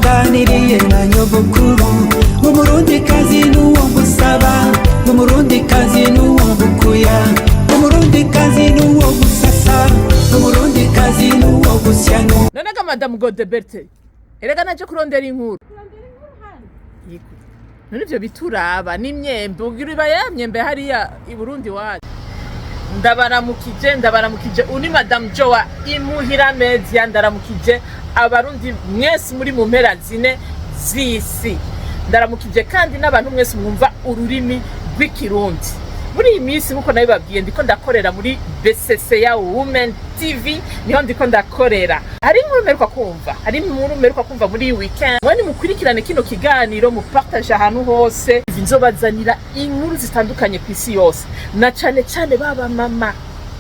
Naganiriye na nyogokuru, Umurundikazi n'uwo gusaba, Umurundikazi n'uwo gukuya, Umurundikazi n'uwo gusasa, Umurundikazi n'uwo gusya. None ga Madamu Godeberte, erega naje kurondera inkuru. Yego. None ivyo bituraba n'imyembe ugira iba ya myembe hariya i Burundi wacu. Ndabaramukije, ndabaramukije. Uni Madamu Jowa Imuhira Media, ndaramukije Abarundi mwese muri mu mpera zine z'isi. Ndaramukije kandi n'abantu mwese mwumva ururimi rw'Ikirundi. Muri iyi minsi, nk'uko nabibabwiye, ndiko ndakorera muri BCC ya Women TV, niho ndiko ndakorera. Hari inkuru mperuka kumva, hari inkuru mperuka kumva muri iyi weekend. Mwe nimukurikirane kino kiganiro, mupartage ahantu hose. Nzobazanira inkuru zitandukanye ku isi yose, na cane cane baba mama,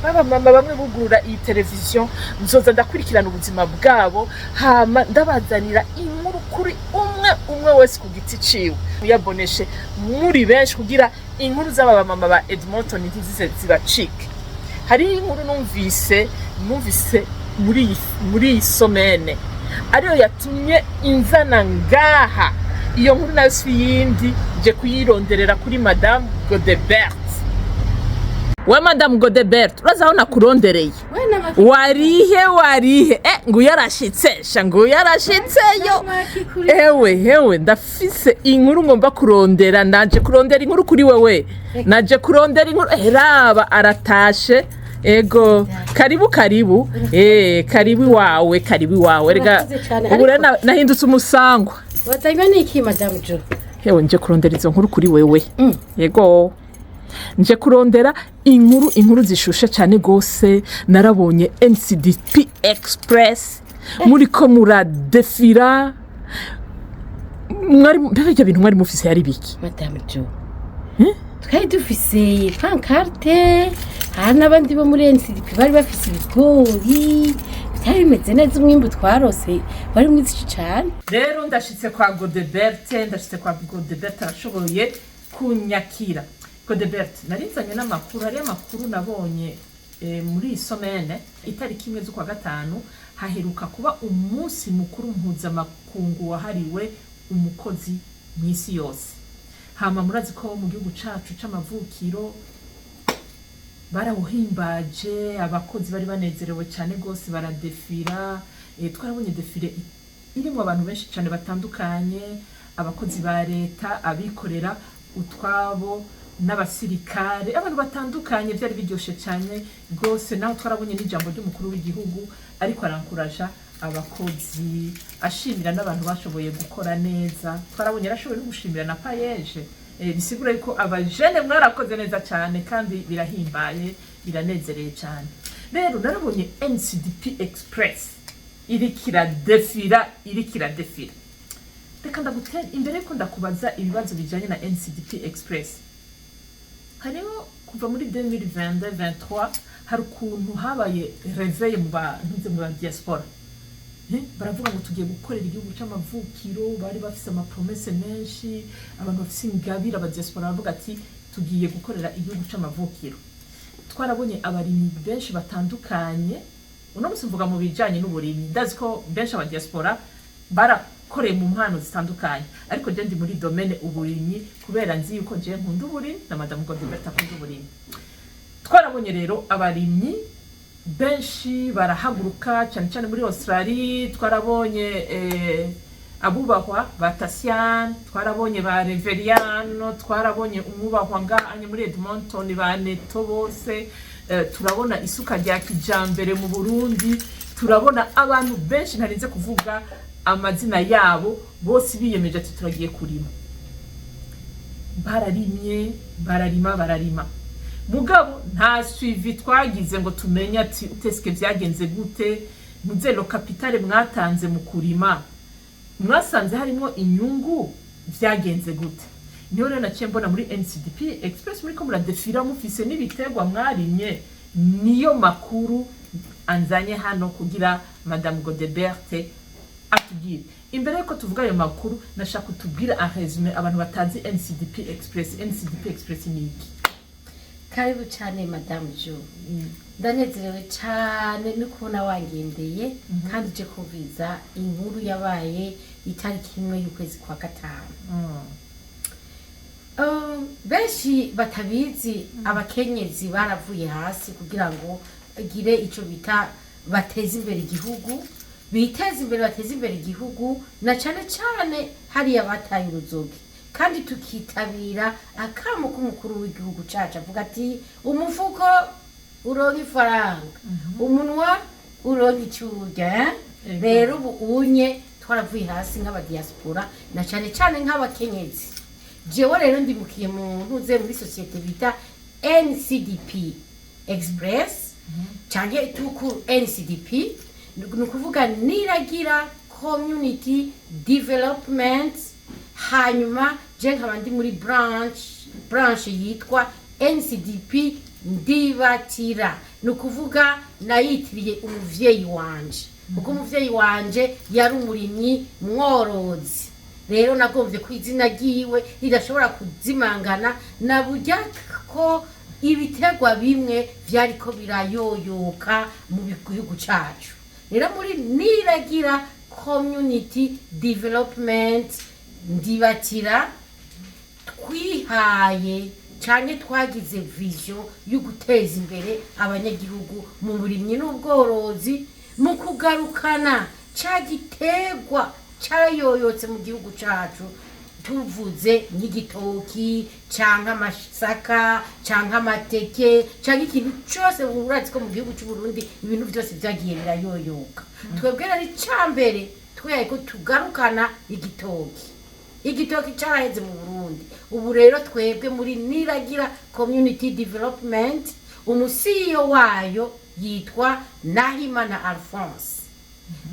baba mama bamwe bugurura iyi televiziyo. Nzoza ndakurikirana ubuzima bwabo, hama ndabazanira inkuru kuri umwe umwe wese ku giti ciwe. Muyaboneshe muri benshi kugira inkuru z'aba mama ba Edmonton ntizize zibacike. Hari inkuru numvise muri iyi semaine, ariyo yatumye inzana ngaha. Iyo nkuru nayo si yindi, nje kuyironderera kuri Madame Godebert. We Madame Godebert, urazi aho nakurondereye? Warihe, warihe? Nguyu arashitse sha, nguyu arashitseyo. Ewe hewe, ndafise inkuru ngomba kurondera. Naje kurondera inkuru kuri wewe, naje kurondera inkuru. Raba aratashe. Ego, karibu, karibu, karibu iwawe, karibu iwawe rega. Urakoze cane, Ubu rero nahindutse umusangwa. Wazanywe n'iki, Madamu Jo? Hewe, nje kurondera izo nkuru kuri wewe. Yego, nje kurondera inkuru, inkuru zishushe cyane gose. Narabonye NCDP Express muriko muradefira. Mwari mbega ibyo bintu mwari mufise yari biki? Madamu Jo, twari dufise pancarte, hari n'abandi bo muri NCDP bari bafise ibigori byari bimeze neza. Umwimbu twarose wari mwiza cane. Rero ndashitse kwa Godeberte, ndashitse kwa Godeberte, arashoboye kunyakira. Godeberte, narinzanye n'amakuru. Hariyo amakuru nabonye muri iyi semaine, itariki 1 z'ukwa gatanu, haheruka kuba umunsi mukuru mpuzamakungu wahariwe umukozi mu isi yose. Hama murazi ko mu gihugu cacu c'amavukiro barawuhimbaje, abakozi bari banezerewe cyane rwose, baradefira. Twarabonye défilé irimo abantu benshi cyane batandukanye, abakozi ba leta, abikorera utwabo n'abasirikare, abantu batandukanye. Byari biryoshe cyane rwose. Naho twarabonye n'ijambo ry'umukuru w'igihugu, ariko arankuraja abakozi, ashimira n'abantu bashoboye gukora neza. Twarabonye yarashoboye no gushimira na PAEEJ. Bisigura yuko abajene mwarakoze neza cyane kandi birahimbaye, biranezereye cyane. Rero narabonye NCDP Express iriko iradefira, iriko iradefira. Reka ndagutera imbere yuko ndakubaza ibibazo bijanye na NCDP Express. Hariho kuva muri 2022 23, hari ukuntu habaye réveil mu bantu mu ba diaspora. Baravuga ngo tugiye gukorera igihugu c'amavukiro. Bari bafise ama promesses menshi, abantu bafise ingabire, aba diaspora, baravuga ati tugiye gukorera igihugu c'amavukiro. Twarabonye abarimyi benshi batandukanye. Uno munsi mvuga mu bijanye n'uburimyi. Ndazi ko benshi aba diaspora barakoreye mu mpano zitandukanye, ariko je ndi muri domaine uburimyi, kubera nzi yuko je nkunda uburimyi na Madamu Godibert akunda uburimyi. Twarabonye rero abarimyi benshi barahaguruka, cyane cyane muri Australie. Twarabonye abubahwa ba Tasian, twarabonye ba Reveriano, twarabonye umwubahwa ngahanye muri Edmonton, ba Neto bose. Turabona isuka rya kijambere mu Burundi, turabona abantu benshi ntarinze kuvuga amazina yabo, bose biyemeje ati turagiye kurima. Bararimye, bararima, bararima, mugabo nta suivi twagize ngo tumenye ati est-ce que vyagenze gute, muzero capital mwatanze mu kurima mwasanze harimo inyungu, vyagenze gute? Niho rero naciye mbona muri NCDP Express muriko muradefira, mufise n'ibiterwa mwarimye. Niyo makuru anzanye hano kugira Madame Godeberte atubwire. Imbere yuko tuvuga ayo makuru, nashaka utubwire en résumé, abantu batazi NCDP Express. NCDP Express ni iki? Karibu cyane, Madamu Jo. Ndanezerewe cyane no kubona wangendeye kandi uje kumviriza inkuru yabaye itariki 1 y'ukwezi kwa gatanu. Benshi batabizi, abakenyezi baravuye hasi kugira ngo bagire ico bita bateze imbere igihugu, biteze imbere, bateze imbere igihugu, na cane cane hariya bataye uruzogi, kandi tukitabira akamo k'umukuru w'igihugu cacu avuga ati: "Umufuko uronka ifaranga, umunwa uronka ico urya," eh? Ego. Rero ubu unye twaravuye hasi nk'abadiaspora, na cane cane nk'abakenyezi. Jewe rero ndimukiye mu ntuze muri sosiyete bita NCDP Express canke tuku NCDP, ni ukuvuga Niragira Community Development. Hanyuma je nkaba ndi muri branche yitwa NCDP Ndibatira, ni ukuvuga nayitiriye umuvyeyi wanje, kuko umuvyeyi wanje yari umurimyi mworozi. Rero nagombye ko izina ryiwe ridashobora kuzimangana na burya ko ibiterwa bimwe vyariko birayoyoka mu gihugu cacu. Rero muri Niragira Community Development Ndibatira twihaye cyane, twagize vision yo guteza imbere abanyagihugu mu burimyi n'ubworozi, mu kugarukana ca giterwa carayoyotse mu gihugu cacu, tuvuze nk'igitoki canke amasaka canke amateke canke ikintu cose. Urazi ko mu gihugu c'u Burundi ibintu vyose vyagiye birayoyoka. Twebwe rero icambere twihaye ko tugarukana igitoki. Igitoki caraheze mu Burundi. Ubu rero twebwe muri Niragira Community Development, umu CEO wayo yitwa Nahimana Alphonse,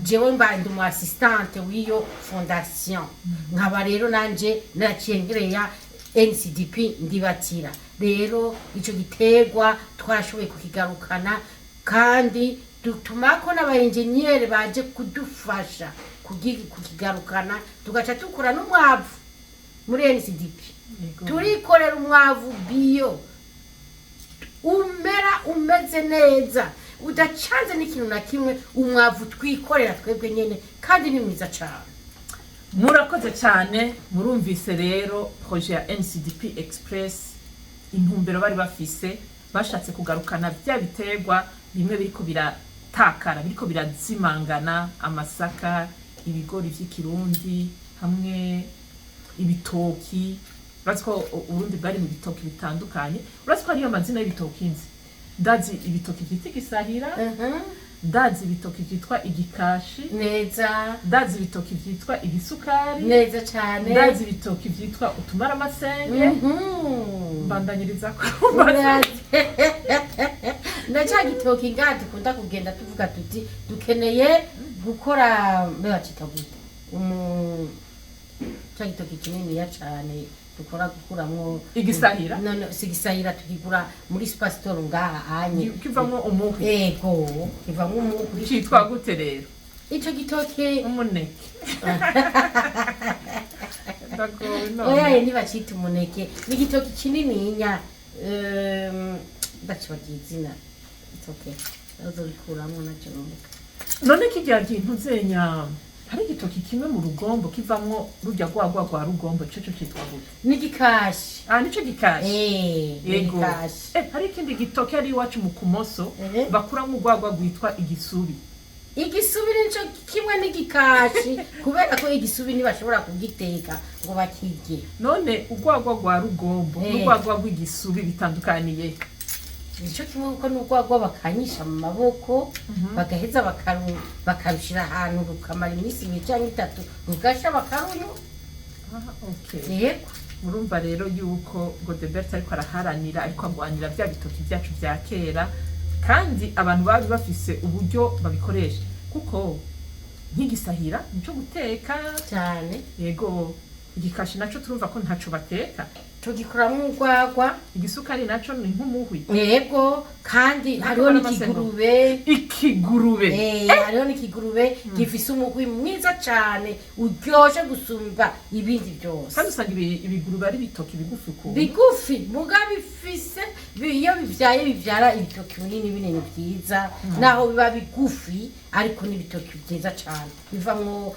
jewe mba ndi umu assistante w'iyo fondation, nkaba rero nanje naraciye ngereya NCDP Ndibatira. Rero ico giterwa twarashoboye kukigarukana, kandi dutumako n'abaenjeniyeri baje kudufasha kukigarukana, tugaca dukora n'umwavu muri NCDP. Turikorera umwavu bio, umera umeze neza, udacanze n'ikintu na kimwe, umwavu twikorera twebwe nyene, kandi ni mwiza cane. Murakoze cyane. Murumvise rero projet ya NCDP Express, intumbero bari bafise, bashatse kugarukana bya biterwa bimwe biriko biratakara, biriko birazimangana: amasaka, ibigori vy'ikirundi, hamwe ibitoki. Urazi ko Uburundi bwari mu bitoki bitandukanye. Urazi ko hariyo amazina y'ibitoki nzi? Ndazi ibitoki vyitwa igisahira, ndazi ibitoki vyitwa igikashi, ndazi ibitoki vyitwa igisukari, Neza cane. ndazi ibitoki vyitwa utumaramasenge. Mbandanyiriza ko. Na ca gitoki ngaha dukunda kugenda tuvuga tuti dukeneye gukora, mbe bacita gute? Ca gitoki kininiya cane dukora gukuramwo. Igisahira? No, si igisahira, tukigura muri Superstore ngaha anye. Kivamwo umuhwi. Ego, kivamwo umuhwi. Citwa gute rero? Ico gitoki. Umuneke? Ndagowe none. Oya, ntibacita umuneke, ni igitoki kinininya. Ndacibagiye izina. It's okay, uzobikuramwo naco nomuka. None kirya kintu zenya, hari igitoki kimwe mu rugombo kivamwo rurya rwagwa rwa rugombo, ico co citwa gute? N'igikashi. Ah, nico gikashi. Eh, Yego. n'igikashi. Eh, hari ikindi gitoki ari iwacu mu Kumoso bakuramwo urwagwa rwitwa igisubi. Igisubi nico kimwe n'igikashi, kubera ko igisubi ntibashobora kugiteka ngo bakirye. None urwagwa rwa rugombo n'urwagwa rw'igisubi bitandukaniye? Nico kimwe, kuko n'urwagwa bakanyisha mu maboko, bagaheza bakarushira ahantu rukamara iminsi 2 cyangwa 3, rugasha, bakarunywa. Ah, okay. Yego. Murumva rero yuko Godebert ariko araharanira, ariko agwanira bya bitoki byacu bya kera, kandi abantu bari bafise uburyo babikoresha, kuko nk'igisahira nico guteka. Cyane. Yego, igikashi naco turumva ko ntaco bateka. Tugikuramwo urwagwa. Igisukari naco ni nk'umuhwi. Yego, kandi hariho n'ikigurube. Ikigurube. Hariho n'ikigurube gifise umuhwi mwiza cane, uryoshe gusumba ibindi byose. Kandi usanga ibigurube ari ibitoki bigufi ukuntu. Bigufi, muga bifise iyo bivyaye bivyara ibitoki binini binini vyiza. Naho biba bigufi, ariko n'ibitoki vyiza cane bivamwo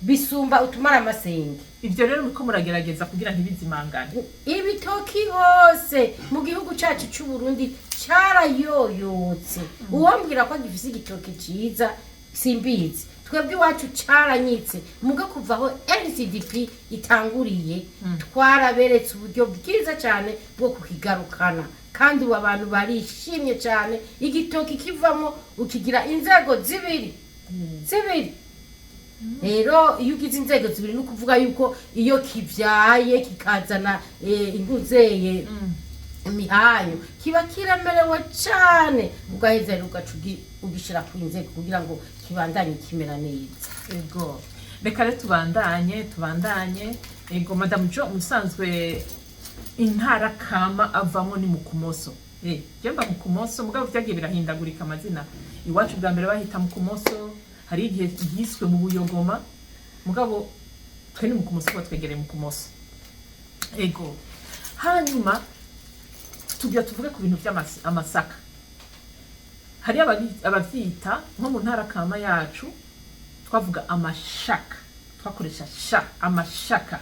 bisumba utumara amasenge. Ivyo rero muriko muragerageza kugira ntibizimangane. Ibitoki hose mu gihugu cacu c'Uburundi carayoyotse. Uwambwira ko gifise igitoki ciza simbizi. Twebwe iwacu caranyitse, muga kuva aho NCDP itanguriye twaraberetse uburyo bwiza cyane bwo kukigarukana, kandi ubu abantu barishimye cyane. Igitoki kivamo ukigira inzego zibiri zibiri. Rero iyo ugize inzego zibiri, ni ukuvuga yuko iyo kivyaye kikazana intuzeye imihayo, kiba kiremerewe cane, ugaheza rero ugaca ugishira ku nzego kugira ngo kibandanye kimera neza. Ego, reka rero tubandanye, tubandanye. Ego, Madamu Jo, musanzwe intara kama avamo ni mu Kumoso. Je mba mu Kumoso, mugabo vyagiye birahindagurika amazina. Iwacu bwa mbere bahita mu Kumoso, hari igihe yiswe mu Buyogoma, mugabo twe ni mu Kumoso, kuba twegereye mu Kumoso. Ego, hanyuma tugira tuvuge ku bintu vy'amasaka. Hari abavyita nko mu ntara kama yacu twavuga amashaka, twakoresha sha, amashaka.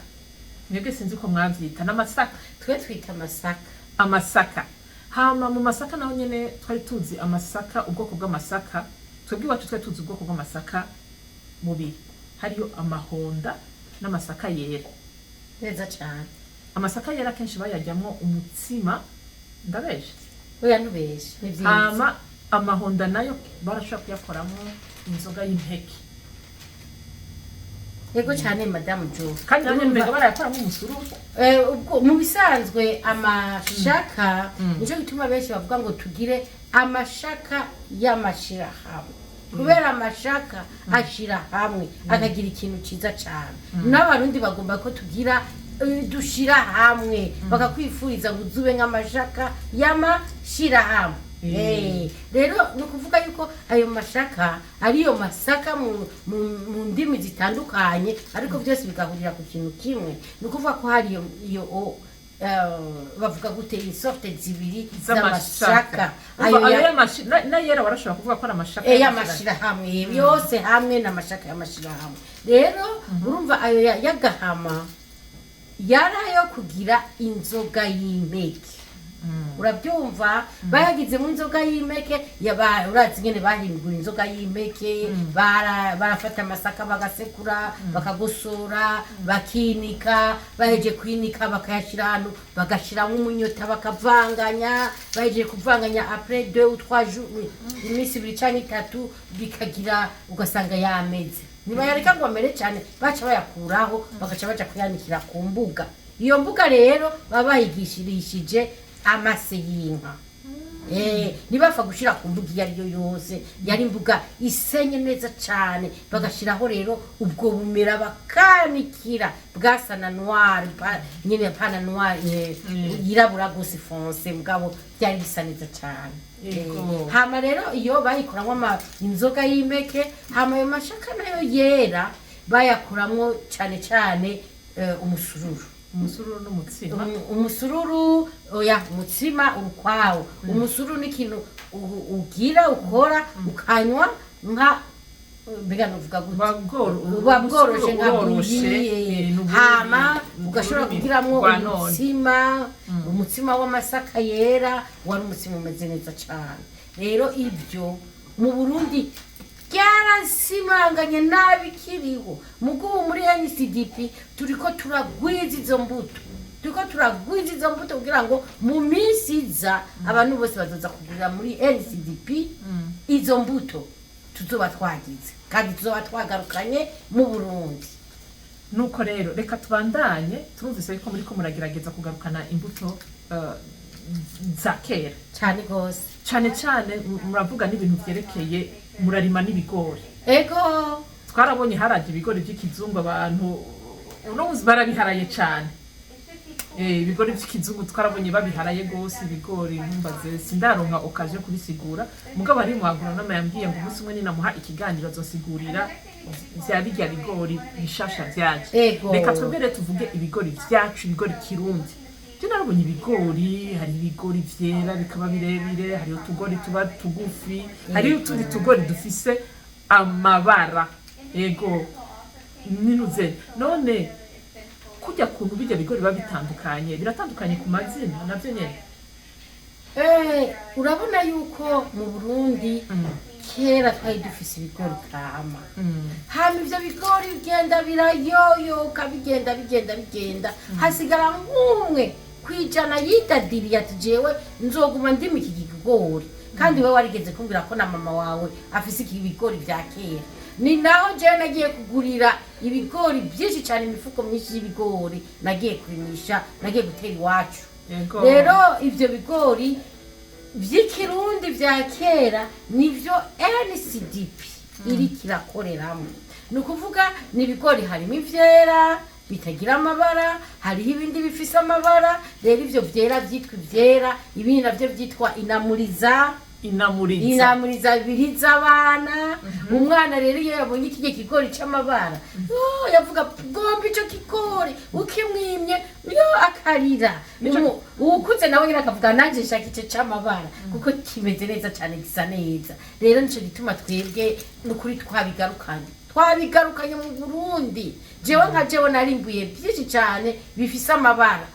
Mwebwe sinzi ko mwavyita n'amasaka. Twe twita amasaka. Amasaka. Hama mu masaka naho nyene twari tuzi amasaka, ubwoko bw'amasaka. Twebwe iwacu twari tuzi ubwoko bw'amasaka bubiri: hariyo amahonda n'amasaka yera. Neza cane. Amasaka yera kenshi bayaryamwo umutsima, ndabeshe? Oya, ntubeshe, ni vyiza. Hama amahonda nayo barashobora kuyakoramo inzoga y'impeke. Yego cane, Madamu Jo. Kandi nayo nyene mbega barayakoramo umusururu. Ubwo mu bisanzwe amashaka, nico gituma benshi bavuga ngo tugire amashaka y'amashirahamwe, kubera amashaka ashira hamwe akagira ikintu ciza cane. N'Abarundi bagomba ko tugira dushira hamwe, bakakwifuriza ngo uzube nk'amashaka y'amashirahamwe. Rero ni ukuvuga yuko ayo mashaka ariyo masaka mu ndimi zitandukanye, ariko byose bigahurira ku kintu kimwe. Ni ukuvuga ko hari iyo bavuga gute, isorte zibiri z'amasaka. Ayo Ayo n'ayera barashobora kuvuga ko ari amashaka y'amashirahamwe, yose hamwe n'amashaka y'amashirahamwe. Rero urumva ayo y'agahama yari ayo kugira inzoga y'impeke, urabyumva? Bayagizemo inzoga y'impeke. Urazi ingene bahingura inzoga y'impeke? Barafata amasaka, bagasekura, bakagosora, bakinika. Baheje kwinika, bakayashyira ahantu, bagashiramo umunyota, bakavanganya. Bahejeje kuvanganya, après 2 ou 3 jours, iminsi 2 canke 3, bikagira ugasanga yameze. Ntibayareka ngo amere cyane, baca bayakuraho, bagaca baja kuyanikira ku mbuga. Iyo mbuga rero baba bayigishirishije amase y'inka. Ntibapfa gushira ku mbuga iyo ari yo yose, yari imbuga isenye neza cane. Bagashiraho rero ubwo bumera, bakanikira, bwasa na noir nyene, pana noir yirabura gose, foncé, mugabo byari bisa neza cane. Hama rero iyo bayikuramwo inzoga y'impeke. Hama ayo mashaka nayo yera bayakuramwo cane cane umusururu. Umusururu n'umutsima. Umusururu, oya, umutsima urukwawo. Umusururu ni ikintu ugira ukora ukanywa nka, mbega novuga gute? Buba bworoshe nka Uroroshe, buyi. Hama ugashobora kugiramwo rwa none. umutsima w'amasaka yera, wari umutsima umeze neza cane. Rero ibyo mu Burundi byarasimanganye nabi kiriho. Mugubu muri NCDP turiko turagwiza izo mbuto, turiko turagwiza izo mbuto kugira ngo mu minsi iza abantu bose bazoza kugurira muri NCDP izo mbuto tuzoba twagize kandi tuzoba twagarukanye mu Burundi. Nuko rero reka tubandanye. Turumvise ko muriko muragerageza kugarukana imbuto za kera. Cyane rwose. Cane cane muravuga n'ibintu vyerekeye murarima n'ibigori. Ego. Twarabonye haraje ibigori vy'ikizungu, abantu uno munsi barabiharaye cane. Ibigori vy'ikizungu twarabonye babiharaye gose. Ibigori, ntumbaze, sindaronka occasion kubisigura, mugabo ari mu agronome yambwiye ngo umunsi umwe ninamuha ikiganiro azosigurira vya birya bigori bishasha vyaje. Reka twebwe rero tuvuge ibigori vyacu, ibigori kirundi. Je narabonye ibigori, hari ibigori vyera bikaba birebire, hari utugori tuba tugufi, hari utundi tugori dufise amabara. Ego, ninuze none kurya kuntu bijya bigori biba bitandukanye, biratandukanye ku mazina navyo nyene? Urabona yuko mu Burundi kera twari dufise ibigori kama. Hama ivyo bigori bigenda birayoyoka, bigenda bigenda bigenda, hasigara nk'umwe kwijana yidadiriye ati: "Jewe nzoguma ndima iki kigori." Kandi we warigeze kumbwira ko na mama wawe afise iki bigori vya kera. Ni naho jewe nagiye kugurira ibigori byinshi cyane, imifuko myinshi y'ibigori nagiye kurimisha, nagiye gutera iwacu. Rero ivyo bigori vy'ikirundi vya kera nivyo NCDP iriko irakoreramo. Ni ukuvuga ni ibigori harimo ivyera bitagira amabara, hariho ibindi bifise amabara. Rero ivyo vyera vyitwa ivyera, ibindi navyo vyitwa inamuriza. Inamuriza. Inamuriza biriza abana. Umwana rero iyo yabonye ikirya kigori c'amabara, oh, yavuga gomba ico kigori, ukimwimye yo akarira. Uwukuze nawe nyine akavuga: "Nanje nshaka ico c'amabara kuko kimeze neza cane, gisa neza." Rero nico gituma twebwe nukuri twabigarukanye mu Burundi. Jewe nka jewe narimbuye byinshi cane bifise amabara,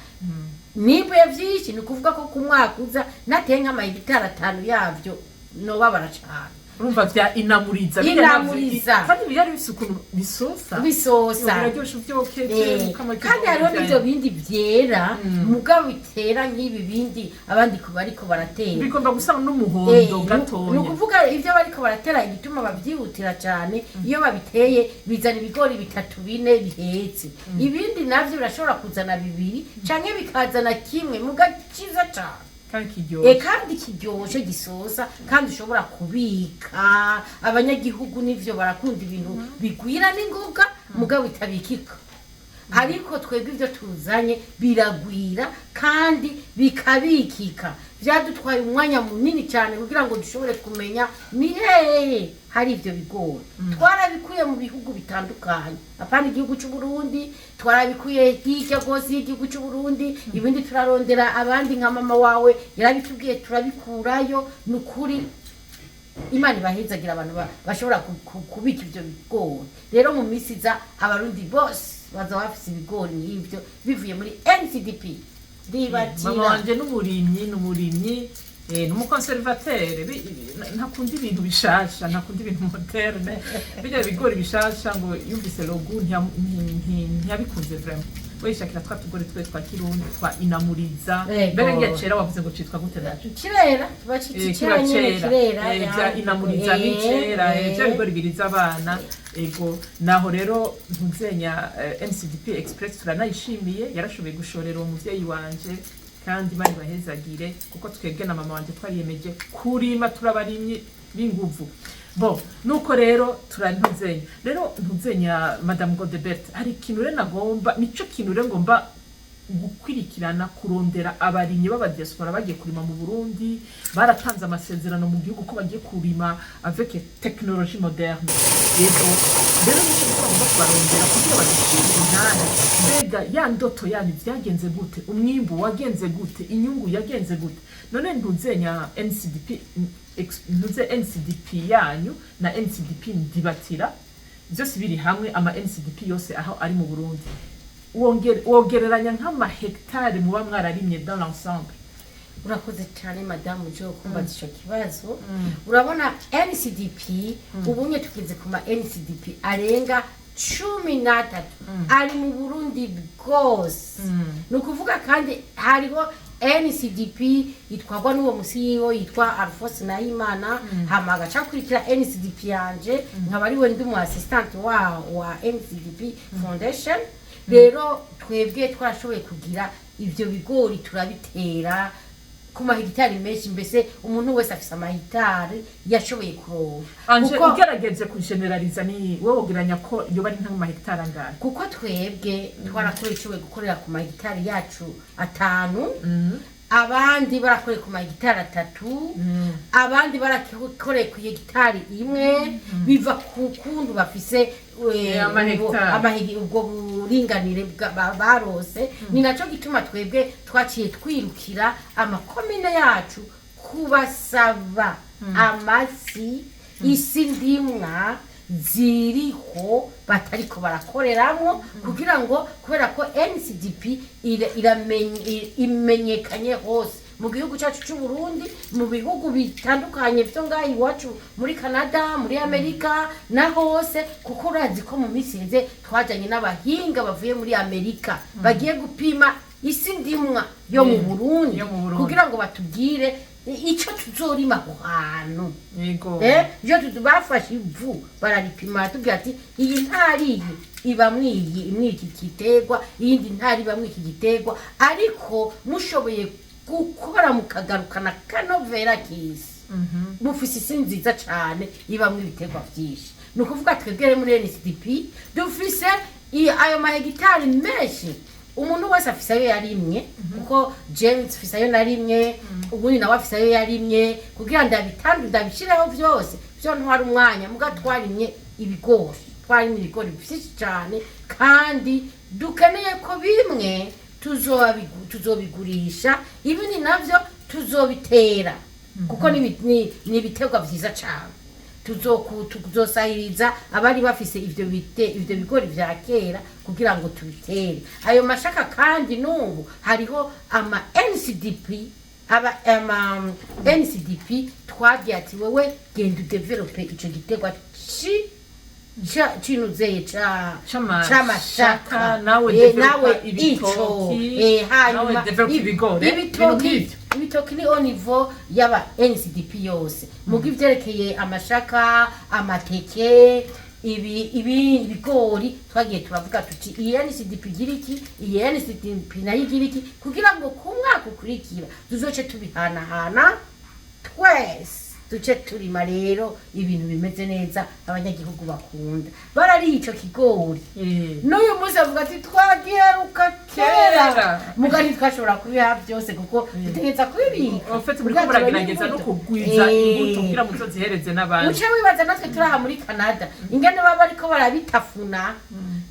nimbuye vyinshi. Ni ukuvuga ko ku mwaka uza nateye nk'amahegitari 5 yavyo nobabara cane. Urumva vya inamuriza. Inamuriza. Kandi byari bifise ukuntu bisosa. Bisosa. Biraryoshe uvyokeje. Kandi hariho n'ivyo bindi vyera mugabo bitera nk'ibi bindi abandi bariko baratera. Bigomba gusa n'umuhondo Ni gatonya. ukuvuga ivyo bariko baratera, igituma bavyihutira cane, iyo babiteye bizana ibigori bitatu, bine bihetse. Ibindi navyo birashobora kuzana bibiri canke bikazana kimwe, muga ciza cane. Kandi kiryoshe. Kandi kiryoshe, gisosa, kandi ushobora kubika. Abanyagihugu nivyo barakunda ibintu bigwira n'ingoga mugabo bitabikika, ariko twebwe ibyo tuzanye biragwira kandi bikabikika. Byadutwaye umwanya munini cyane kugira ngo dushobore kumenya ni hehe hari ibyo bigori. Twarabikuye mu bihugu bitandukanye, apana igihugu cy'u Burundi, twarabikuye hirya rwose y'igihugu cy'u Burundi. Ibindi turarondera abandi, nka mama wawe yarabitubwiye, turabikurayo. Ni ukuri Imana ibahezagira abantu bashobora kubika ibyo bigori. Rero mu minsi iza abarundi bose baza bafise ibigori nk'ibyo bivuye muri NCDP. Mama Ndibatira. wanje n'umurimyi, n'umuconservateur, ntakunda ibintu bishasha, ntakunda ibintu moderne. Bijya bigori bishasha ngo yumvise logo ntiyabikunze vraiment. We yishakira twa tugori twe twa kirundi twa inamuriza. Ego. Mbere ngiye cera, wavuze ngo citwa gute naco? Kirera, tuba Kiba cera nyene. cera. Kirera. Vya inamuriza n'icera, vya bigori biriza abana. Ego, naho rero ntuzenya NCDP Express turanayishimiye, yarashoboye gushorera uwo muvyeyi wanje, kandi Imana ibahezagire, kuko twebwe na mama wanje twariyemeje kurima, turabarimyi b'inguvu. Bo nuko rero turantuzenya, rero ntuzenya Madame Godebert, hari ikintu rero nagomba, nico kintu rero ngomba gukwirikirana, kurondera abarimyi b'abadiaspora bagiye kurima mu Burundi, baratanze amasezerano mu gihugu ko bagiye kurima avec technologie moderne. Yego, rero nicyo gituma bagomba kubarondera kugira badushire inani. Mbega ya ndoto yanyu vyagenze gute? Umwimbu wagenze gute? Inyungu yagenze gute? None ntuzenya NCDP ntuze NCDP yanyu na NCDP Ndibatira byose biri hamwe, ama NCDP yose aho ari mu Burundi, wogereranya nk'amahegitari muba mwararimye dans l'ensemble? Urakoze cyane, madamu Jo, kumbaza ico kibazo. Urabona NCDP ubunye tugeze ku ma NCDP arenga 13 ari mu Burundi bwose. Ni ukuvuga kandi hariho NCDP itwarwa n'uwo musi yitwa Alphonse Nahimana, hama agaca akurikira NCDP yanje, nkaba ariwe ndi umu assistant wa NCDP Foundation. Rero twebwe twarashoboye kugira ivyo bigori turabitera. Ku mahegitari menshi, mbese umuntu wese afise amahegitari yashoboye kuronka. Anje, ugerageje kugeneraliza, ni wowe wogeranya ko yoba ari nk'amahegitari angahe? Kuko twebwe twarakoreye, ishoboye gukorera ku mahegitari yacu 5, abandi barakoreye ku mahegitari 3, abandi barakoreye ku hegitari 1, biva ku kuntu bafise amahegitari. Ubwo buringanire barose. Ni naco gituma twebwe twaciye twirukira amakomine yacu kubasaba amasi, isi ndimwa ziriho batariko barakoreramwo, kugira ngo, kubera ko NCDP imenyekanye hose mu gihugu cyacu cy'u Burundi, mu bihugu bitandukanye byo ngaha iwacu muri Canada, muri Amerika na hose, kuko urazi ko mu minsi iheze twajanye n'abahinga bavuye muri Amerika bagiye gupima isi ndimwa yo mu Burundi, Yo mu Burundi. kugira ngo batubwire ico tuzorima aho hantu. Iyo bafashe ivu bararipima, baratubwira ati: "Iyi ntari iyi ibamwo iyi, imwe iki giterwa, iyindi ntari ibamwo iki giterwa, ariko mushoboye gukora mukagarukana kanovera k'isi, mufise isi nziza cane ibamwo ibiterwa vyinshi." Ni ukuvuga twebwe rero muri NCDP dufise ayo mahegitari menshi. Umuntu wese afise ayo yarimye, kuko James afise ayo narimye, ubundi nawe afise ayo yarimye. Kugira ndabitandu ndabishireho vyose vyo ntwara umwanya, muga twarimye ibigori, twarimye ibigori vyinshi cane, kandi dukeneye ko bimwe tuzobigurisha, ibindi navyo tuzobitera, kuko ni ibiterwa vyiza cane. Tuzosahiriza abari bafise ivyo bigori vya kera kugira ngo tubitere ayo mashaka. Kandi n'ubu hariho ama NCDP, aba ama NCDP twagiye ati: "Wewe genda udevelope ico giterwa ci cinuzeye ca C'amashaka, nawe Eh, developa nawe ibitoki, ico hanyuma nawe develop ibigori, ibintu ibitoki. nk'ivyo. Ibitoki ni au niveau y'aba NCDP yose, muga ivyerekeye amashaka, amateke, ibi ibigori, twagiye turavuga tuti: "Iyi NCDP igira iki, iyi NCDP nayo igira iki," kugira ngo ku mwaka ukurikira tuzoce tubihanahana twese, duce turima rero ibintu bimeze neza abanyagihugu bakunda. Barariye ico kigori, n'uyu munsi avuga ati: "Twagiheruka kera." Kera. Muga ntitwashobora kubiha byose kuko dutegereza kubibika. En fait, muriko muragerageza no kugwiza imbuto kugira muzozihereze n'abandi. Uce wibaza natwe turi aha muri Canada ingene baba bariko barabitafuna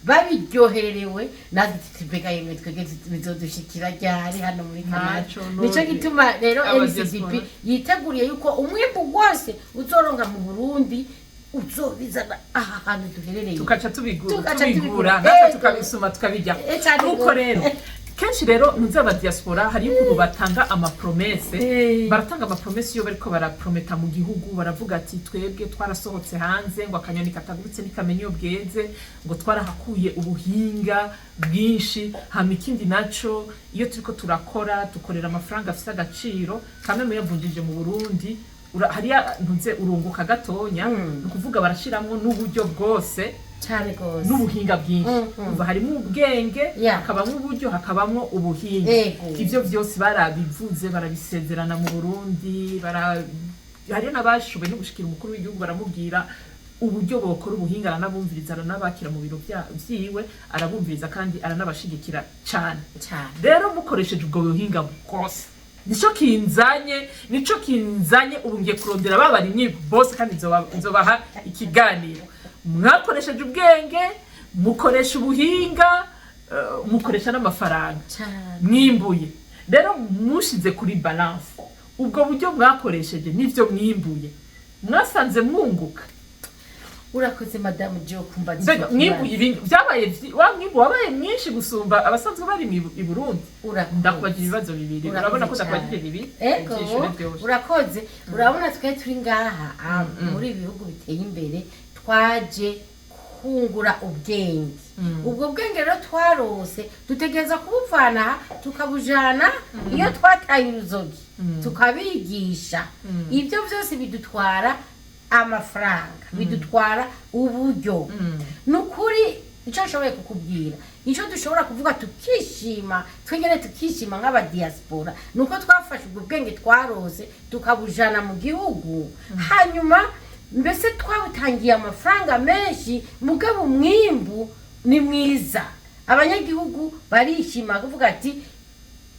babiryohererewe, natwe tuti: "Mbega yemwe, twebwe bizodushikira ryari hano muri Canada?" Ntaco. Nico gituma rero Aba NCDP diaspora. yiteguriye yuko umwimbu wose uzoronka mu Burundi uzobizana aha hantu duherereye. Tukaca Tugaca tubigura tubigura. natwe, tukabisuma, tukabirya. Cane Nuko gose. rero kenshi rero ntuzi diaspora, hari ukuntu batanga amapromese. Baratanga amapromese iyo bariko baraprometa mu gihugu, baravuga ati: "Twebwe twarasohotse hanze," ngo akanyoni katagurutse ntikamenya iyo bweze, ngo twarahakuye ubuhinga bwinshi. Hama ikindi naco, iyo turiko turakora, dukorera amafaranga afise agaciro kamwe, muyavunjije mu Burundi hariya ntuze urunguka gatonya. Ni ukuvuga barashiramwo n'uburyo bwose Cane gose. n'ubuhinga bwinshi. Umva, harimo ubwenge, hakabamwo uburyo, hakabamwo ubuhinga. Ivyo vyose barabivuze, barabisezerana mu Burundi, hariyo n'abashoboye no gushikira umukuru w'igihugu, baramubwira uburyo bokora ubuhinga, aranabumviriza, aranabakira mu biro vyiwe, arabumviriza kandi aranabashigikira cane. Cane. Rero mukoresheje ubwo buhinga bwose, nico kinzanye ubu ngiye kurondera ba barimyi bose, kandi nzobaha ikiganiro. Mwakoresheje ubwenge, mukoresha ubuhinga, mukoresha n'amafaranga, Cane. mwimbuye. Rero mushize kuri balance ubwo buryo mwakoresheje n'ivyo mwimbuye, mwasanze mwunguka? Urakoze, madamu Jo, kumbaza Mbega ico kibazo. mwimbuye ibintu byabaye wa mwimbu wabaye mwinshi gusumba abasanzwe bari i Burundi? Urakoze. Ndakubajije ibibazo bibiri. Urakoze Urabona ko cane. ndakubajije bibiri. Ego. Ivyishure vyose. Urakoze. Urabona twe turi ngaha muri ibi bihugu biteye imbere, twaje kungura ubwenge. Ubwo bwenge rero twarose dutegereza kubuvana aha tukabujana iyo twataye uruzogi, tukabigisha. Ibyo byose bidutwara amafaranga, bidutwara uburyo. Ni ukuri Icyo nshoboye kukubwira, icyo dushobora kuvuga tukishima twengene, tukishima nk'abadiaspora, ni uko twafashe ubwo bwenge twarose tukabujana mu gihugu. Hanyuma mbese twawutangiye amafaranga menshi, mugabo umwimbu ni mwiza, abanyagihugu barishima kuvuga ati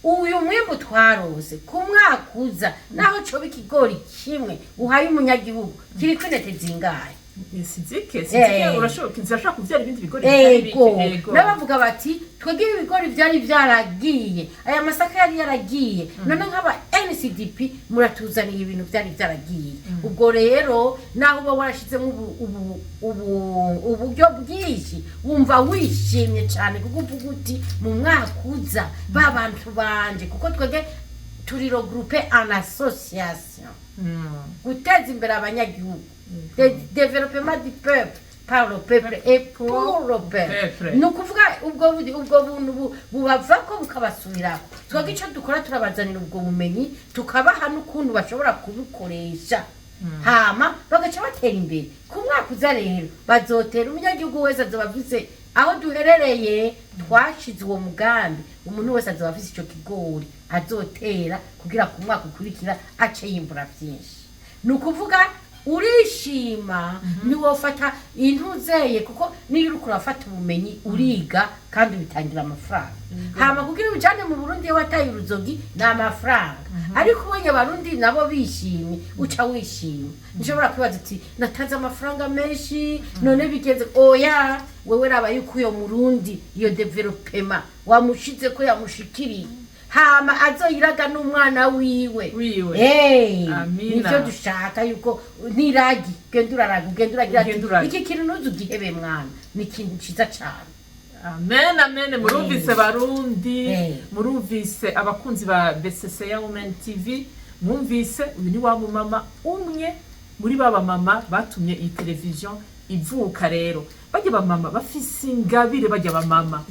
uyu mwimbu twarose, ku mwaka uza naho coba ikigori kimwe uhaye umunyagihugu kiriko intete zingahe? Sizike, sizike. Urashobora, zirashobora kuvyara ibindi bigori bitari bike. Ego, n'abavuga bati twebwe ibi bigori byari byaragiye, aya masaka yari yaragiye, none nk'aba NCDP muratuzaniye ibintu byari byaragiye. Ubwo rero naho uba warashizemo uburyo bwinshi, wumva wishimye cyane kuko uvuga uti mu mwaka uza ba bantu banje, kuko twebwe turi regroupé en association guteza imbere abanyagihugu, développement du peuple par le peuple et pour le peuple. Peuple. Ni ukuvuga ubwo buntu bubavako bukabasubirako. Twebwe icyo dukora, turabazanira ubwo bumenyi, tukabaha n'ukuntu bashobora kubukoresha, hama bagaca batera imbere. Ku mwaka uza rero bazotera, umunyagihugu wese azoba afise, aho duherereye twashize uwo mugambi, umuntu wese azoba afise ico kigori azotera kugira ku mwaka ukurikira ace yimbura vyinshi. Ni ukuvuga urishima, ntiwofata intuzeye, kuko niyo uriko urafata ubumenyi uriga kandi ubitangira amafaranga. Hama kugira ubijane mu Burundi, iyo wataye uruzogi ni amafaranga, ariko ubonye Abarundi nabo bishimye uca wishima. Nshobora kwibaza uti natanze amafaranga menshi none bigenze. Oya, wewe raba yuko uyo Murundi iyo développement wamushize ko yamushikiriye, hama azoyiraga n'umwana wiwe. Wiwe. Hey, Amina. nivyo dushaka, yuko niragi ugenda uraraga, ugenda uragira ati Ugenda uraga. iki kintu ntuze ugihebe mwana, ni ikintu ciza cane. Amen, amen. Murumvise Barundi, murumvise abakunzi ba BCC ya Women TV, mwumvise uyu ni wa mumama umwe muri ba bamama batumye iyi televiziyo ivuka. Rero bajya bamama bafise ingabire, bajya bamama,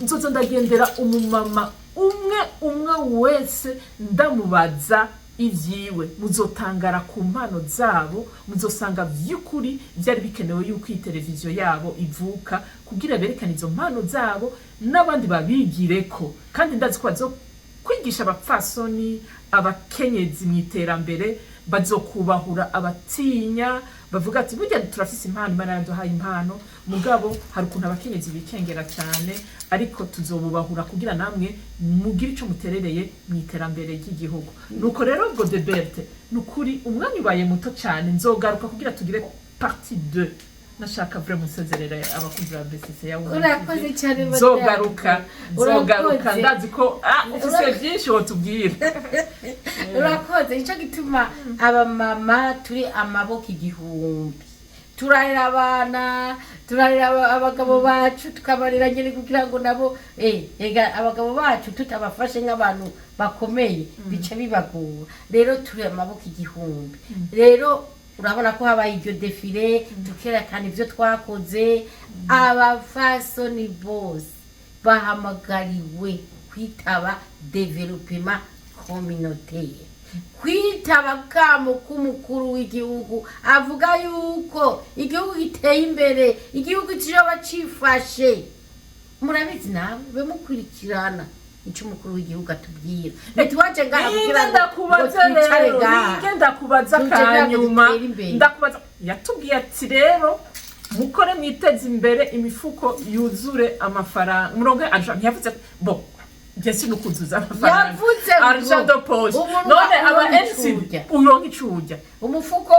nzoza ndagendera umumama umwe umwe wese ndamubaza ivyiwe, muzotangara ku mpano zabo, muzosanga vy'ukuri vyari bikenewe yuko iyi televiziyo yabo ivuka kugira berekane izo mpano zabo n'abandi babigireko. Kandi ndazi ko bazo kwigisha abapfasoni, abakenyezi mu iterambere, bazokubahura abatinya bavuga ati burya turafise impano, Imana yaduhaye impano, mugabo hari ukuntu abakenyezi bikengera cyane, ariko tuzobubahura kugira namwe mugire ico muterereye mu iterambere ry'igihugu. Nuko rero Godeberte, nukuri umwanya ubaye muto cyane, nzogaruka kugira tugire partie 2. Nashaka vraiment nsezerere abakunzi ba BCC ya Women Urakoze TV. cyane, madame. Nzogaruka, nzogaruka. Urakoze. Ndazi ko ufise byinshi wotubwira. Urakoze. Nicyo gituma abamama turi amaboko igihumbi, turarera abana, turarera abagabo bacu, tukabarera nyine kugira ngo nabo ega abagabo bacu tutabafashe nk'abantu bakomeye bica bibagora. Rero turi amaboko igihumbi. Rero urabona ko habaye iryo défilé, tukerekana ibyo twakoze. Abafasoni bose bahamagariwe kwitaba développement communautaire, kwitaba kamo k'umukuru w'igihugu avuga yuko igihugu giteye imbere, igihugu kizoba cifashe. Murabizi nawe be mukurikirana icyo umukuru w'igihugu atubwira. Ntitwaje ngaha kugira Ninge ngo ndakubaza ngo twicare rero ngaha. Ninge ndakubaza Tuje kugira ngo kanyuma. dutere imbere. Ndakubaza, yatubwiye ati rero mukore mwiteze imbere, imifuko yuzure amafaranga, muronke argent. Ntiyavuze bo bien sûr nukuzuza amafaranga. Yavuze ngo Argent de poche. umuntu None aba uronka NCD icurya. uronka icurya. Umufuko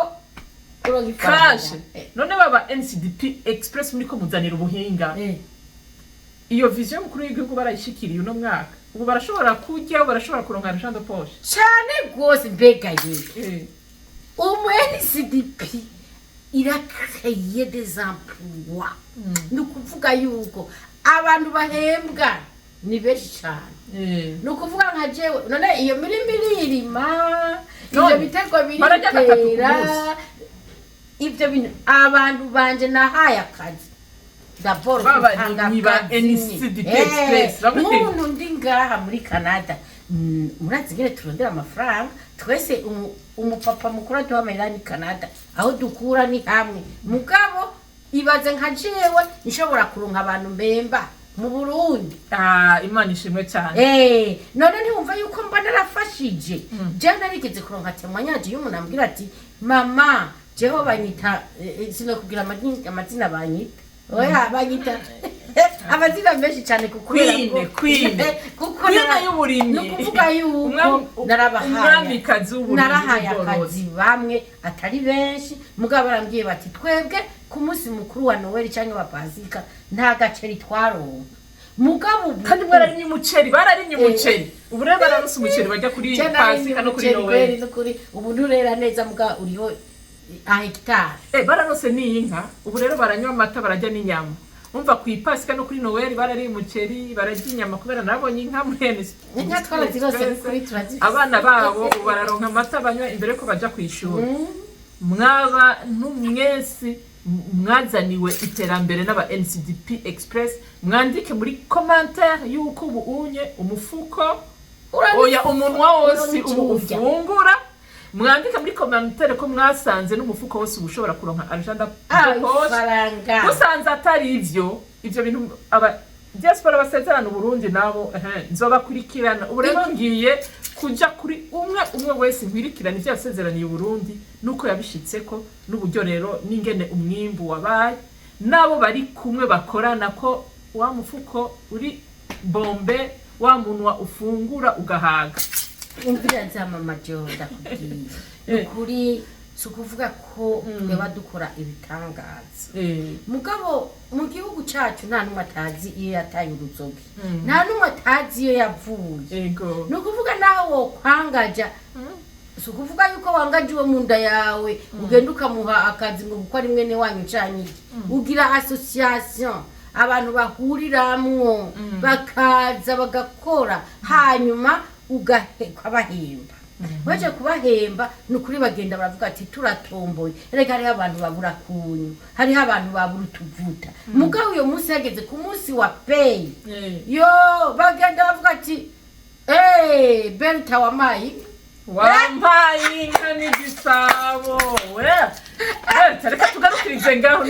uronka ifaranga. Cash. None baba NCDP Express muri ko muzanira ubuhinga, iyo vision y'umukuru w'igihugu barayishikiriye uno mwaka? Ubu barashobora kurya, barashobora kuronka argent de poche? Cyane rwose. Mbega ye, umu NCDP iracréer des emplois. Ni ukuvuga yuko abantu bahembwa ni benshi cyane. Ni ukuvuga nka jewe none iyo mirima iririma, ibyo None, biterwa bararya gatatu ku biritera. munsi. Ibyo bintu abantu banje nahaye akazi d'abord Baba gutanga ni ba akazi. NCDP Express, bamwe. Nk'umuntu ndi ngaha muri Canada, murazi ingene turondera amafaranga twese. Umupapa mukuru aduha amahera ni Canada, aho dukura ni hamwe, mugabo iba Ibaze nka jewe nshobora kuronka abantu mbemba mu Burundi. Ah, Imana ishimwe cyane. None ntiwumva yuko mba narafashije? Jewe narigeze kuronka témoignage y'umuntu ambwira ati: "Mama, jewe banyita sinokubwira amazina banyita, oya, banyita amazina menshi cyane kubera Queen, ko- Queen. kuko Queen y'uburimyi. Ni ukuvuga yuko narabahaye Umwamikazi w'uburimyi narahaye n'ubworozi. akazi bamwe, atari benshi, mugabo barambwiye bati: "Twebwe ku munsi mukuru wa Noweli cyangwa wa Pasika nta gaceri twaronka, mugabo ubu." Kandi bararimye umuceri, bararimye umuceri. Ubu rero bararonse umuceri bajya kuri Je narimye Pasika no kuri umuceri kweri, Noweli. N'ukuri ubu nturera neza, muga uriho a hegitari. Bararonse n'inka. Ubu rero baranywa amata, bararya n'inyama. Umva, ku Ipasika no kuri Noweli barariye umuceri, bararya inyama, kubera nabonye inka muri Inka twarazirose, n'ukuri turazifise. Abana babo ubu bararonka amata banywa imbere yuko baja ku ishuri. Mwaba mwese mwazaniwe iterambere n'aba NCDP Express, mwandike muri commentaire yuko ubu unye umufuko, oya, umunwa wose ubu Urya. ufungura. Mwandike muri commentaire ko mwasanze n'umufuko wose uba ushobora kuronka argent de poche. Ifaranga. Musanze atari ivyo bintu, aba diaspora basezerana Uburundi nabo, ehe, nzobakurikirana. Ubu rero ngiye kuja kuri umwe umwe wese, nkwirikirana ivyo yasezeraniye Uburundi nuko yabishitseko, n'uburyo rero n'ingene umwimbu wabaye, n'abo bari kumwe bakorana, ko wa mufuko uri bombe, wa munwa ufungura ugahaga. Umvira za mama jo, ndakubwiye, ni ukuri, si ukuvuga ko tweba dukora ibitangaza, mugabo mu gihugu cyacu nta n'umwe atazi iyo yataye uruzogi, nta n'umwe atazi iyo yavuye. Ni ukuvuga nawe wokwangaja, si ukuvuga yuko wangaje uwo mu nda yawe ugenda ukamuha akazi ngo kuko ari mwene wanyu canke iki. Ugira association, abantu bahuriramwo bakaza bagakora, hanyuma ukabahemba. Waje kubahemba, ni ukuri bagenda baravuga ati: "Turatomboye." Erega hariho abantu babura kunyu, hariho abantu babura utuvuta, mugabo uyo munsi hageze ku munsi wa paye, yo bagenda bavuga ati: "Hey, Berta, wampaye inka." Wampaye inka n'igisabo we. Reka tugarukirize ngaho.